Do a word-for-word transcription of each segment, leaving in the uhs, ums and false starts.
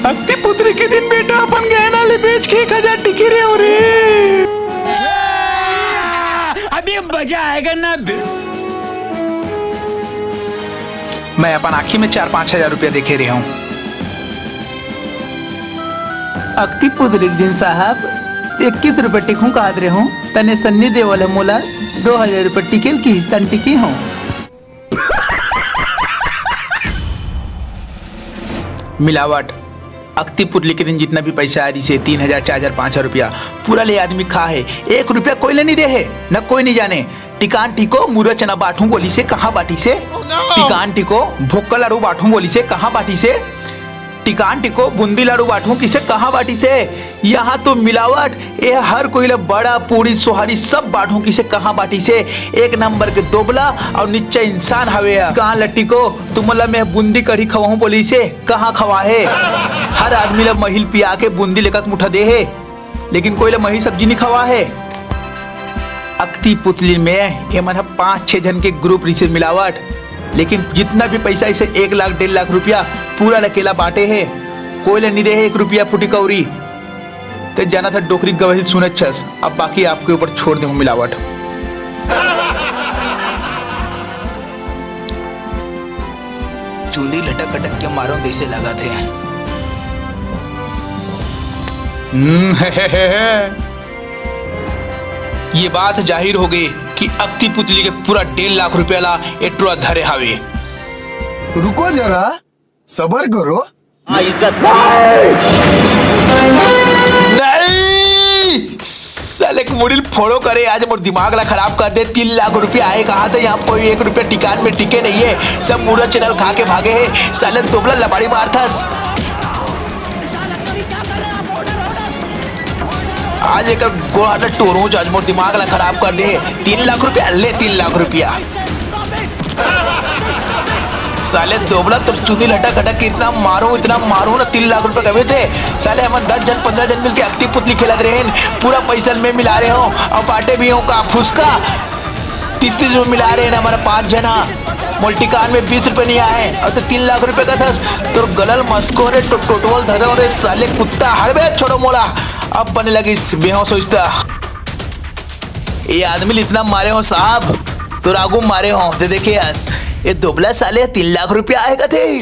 अक्ति पुतली के दिन बेटा अपन गहना ले बेच के एक हजार टिके रेहेंव रे। अभी मजा आएगा ना। मैं अपन आँखी में चार पाँच हजार रुपया देखे रेहेंव। अक्ति पुतली के दिन साहब, इक्कीस रुपया टिकहूं कहत रेहेंव, तने सन्नी देओल ह मोला दो हजार रुपया टिके ल किहिस, तन टिके हंव। मिलावट। अक्ति पुतली के दिन जितना भी पैसा आय रिहिसे, तीन हजार, चार हजार, पाँच हजार रुपया, पूरा ले आदमी खाय हे। एक रुपया कोई ल नइ दे हे, न कोई नइ जाने। टिकान टिको, मुरा चना बांटहूं बोलिसे, कहां बांटिसे? टिकान टिको, भोक्का लाडू बांटहूं बोलिसे, कहां बांटिसे? टिकान टिको, बूंदी लाडू बांटहूं किहिसे, कहां बांटिसे? यहां तो मिलावट। ए हर कोई ल बड़ा, पूड़ी, सोहारी सब बांटहूं किहिसे, कहां बांटिसे? एक नंबर के दोबला अउ निच्चा इंसान हवे ए। टिकान ल टिको, तुमन ल मैं बूंदी कढ़ी खवाहूं बोलिसे, कहां खवाहे? हर आदमी ल मही ल पिया के बूंदी ल एक मुठा दे हे, लेकिन कोई ल मही सब्जी नइ खवाहे। अक्ति पुतली में एमन ह पांच छह झन के group रिहिसे मिलावट, लेकिन जितना भी पैसा, इसे एक लाख, डेढ़ लाख रुपया पूरा ल अकेला बांटे हे, कोई ल नइ दे हे एक रुपया फुटी कौड़ी। ते जानथस डोकरी गवही ल सुनत हस, अब बाकी आपके ऊपर छोड़ देहूं मिलावट। चुंदी लटक अटक के मारो जइसे लगथे। हम्म, हे, हे, हे, हे। ये बात जाहिर होगे कि अक्ति पुतली के पूरा डेढ़ लाख रुपया ला ए टुरा धरे हावे। रुको जरा, सबर करो। नहीं! साले के मुड़ी ल फोड़ो करे, आज मोर दिमाग ला खराब कर दे। तीन लाख रुपया आय कहां थे, यहां कोई एक रुपया टिकान में टिके नइ हे, सब मुरा चना ल खा के भागे हे। साले दोबला लबाड़ी मारथस। आज एकर गोड़ हाथ टोरूं, आज मोर दिमाग ला खराब कर दे हे। तीन लाख रुपया, ले तीन लाख रुपया। साले दोबला, तोर चुंदी ल हटा खटा के इतना मारूं, इतना मारूं ना, तीन लाख रुपया कबे थे। साले हमन दस झन, पंद्रह झन मिलके अक्ति पुतली खेलत रहेन, पूरा पैसा ल मैं मिला रहेंव अउ बांटे भी हंव का फुसका। तीस तीस रुपया मिला रहेन हमन पांच झन हा। मोला टिकान में बीस रुपया नइ आय अउ तैं तीन लाख रुपया कथस, तोर गला ल मसकहूं रे टो-, टोटवा ल धरहूं रे साले कुत्ता, हट बे, छोड़ो मोला। अब बने लगिस बेहोश होइस त। ए आदमी ल इतना मारे हंव साहब, तोर आगू मारे हंव, तैं देखे हस। ए दोबला साले तीन लाख रुपया आय कथे।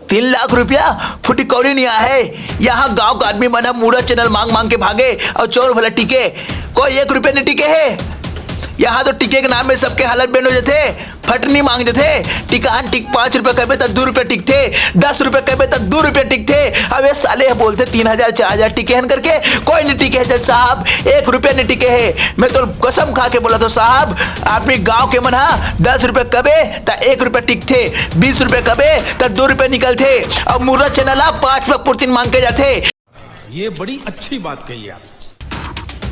तीन लाख रुपया फुटी कौड़ी नइ आय। यहां गांव के आदमी मन ह मुरा चना ल मांग मांग के भागे अउ चोर भला टिके, कोई एक रुपया नइ टिके हे। यहां तो टिके के नाम में सबके हालत बेंड हो जाथे। फटनी मांग देथे। टिकान टिक, पांच रुपया कबे त दू रुपया टिकथे, दस रुपया कबे त दू रुपया टिकथे। अब ए साले ह बोलथे तीन हजार, चार हजार टिके हन करके, कोई नइ टिके हे जज साहब, एक रुपया नइ टिके हे। मैं तो कसम खा के बोलत हंव साहब, आदमी गांव के मन हा दस रुपया कबे त एक रुपया टिकथे, बीस रुपया कबे त दू रुपया निकलथे, अउ मुर्रा चना ला पांच रुपया पुरतिन मांग के जाथे। ये बड़ी अच्छी बात कही आप।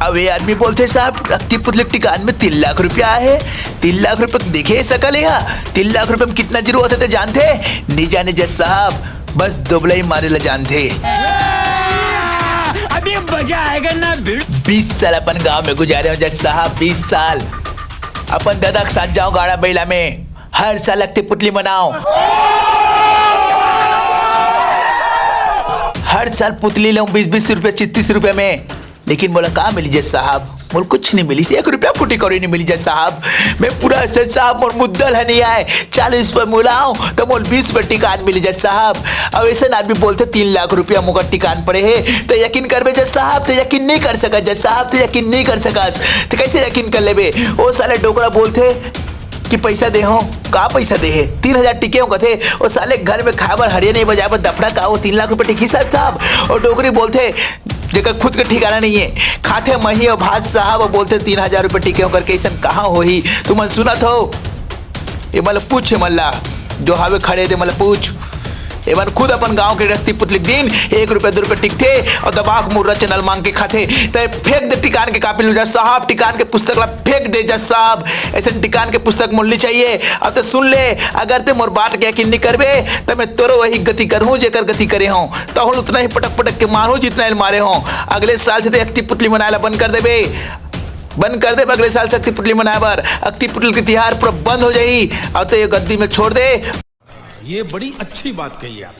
अब ए आदमी बोलथे, "साहब, अक्ति पुतली के टिकान में तीन लाख रुपया आय हे, तीन लाख रुपया देखे सकल हे, तीन लाख रुपया में कितना जीरो होथे, तैं जानथे?" "नइ जाने जज साहब, बस दोबला ही मारे ला जानथे।" अभी मजा आएगा ना भिड़। बीस साल अपन गांव में गुजारे हंव जज साहब, बीस साल। अपन ददा के साथ जांव गाड़ा बइला में, हर साल अक्ति पुतली मनांव। हर साल पुतली लंव बीस बीस रुपया, तीस तीस रुपया में। लेकिन मोला का मिली जज साहब? मोला कुछ नइ मिलिस, एक रुपया फुटी कौड़ी नइ मिली जज साहब। मैं पूरा जज साहब, मोर मुद्दल ह नइ आय। चालीस रुपया मोला आंव, त मोला बीस रुपया टिकान मिली जज साहब। अउ अइसन आदमी बोलथे, "तीन लाख रुपया मोकर टिकान पड़े हे।" तैं यकीन करबे जज साहब? तैं यकीन नइ कर सकस जज साहब, तैं यकीन नइ कर सकस। तैं कइसे यकीन कर लेबे? ओ साले डोकरा बोलथे, कि पैसा दे हो, का पैसा दे हे? तीन हजार टिके हो कथे, ओ साले घर में खाए बर हड़िया नहीं बजाए बर दफड़ा का, ओ तीन लाख रुपया टिकही साहब, साहब? ओ डोकरी बोलथे, जेकर खुद के ठिकाना नहीं है, खाथे मही और भात साहब, और बोलथे तीन हजार रुपया टिके हो करके, अइसन कहाँ होही? तुमन सुनत हो? ये मतलब पूछ, ये मतलब जो हावे खड़े दे, मतलब पूछ। एमन खुद अपन गांव के रखती पुतली के दिन एक रुपया, दू रुपया टिकथे अउ दबा के मुर्रा चना ल मांग के खाथे। तय फेंक दे टिकान के कापी ल जज साहब, टिकान के पुस्तक ला फेंक दे जज साहब। अइसन टिकान के पुस्तक मोला नइ चाहिए। अब तय सुन ले, अगर तय मोर बात के यकीन नइ करबे, त मैं तोरो वही गति करहूं, जेकर गति करे हों। तहूं ल उतना ही पटक पटक के मारहूं, जितना एला मारे हों। अगले साल से तय अक्ति पुतली मनाए ला बंद कर देबे, बंद कर देबे अगले साल से अक्ति पुतली मनाए बर। अक्ति पुतली के तिहार पूरा बंद हो जाही। अब तय ये गद्दी में छोड़ दे। ये बड़ी अच्छी बात कही आप।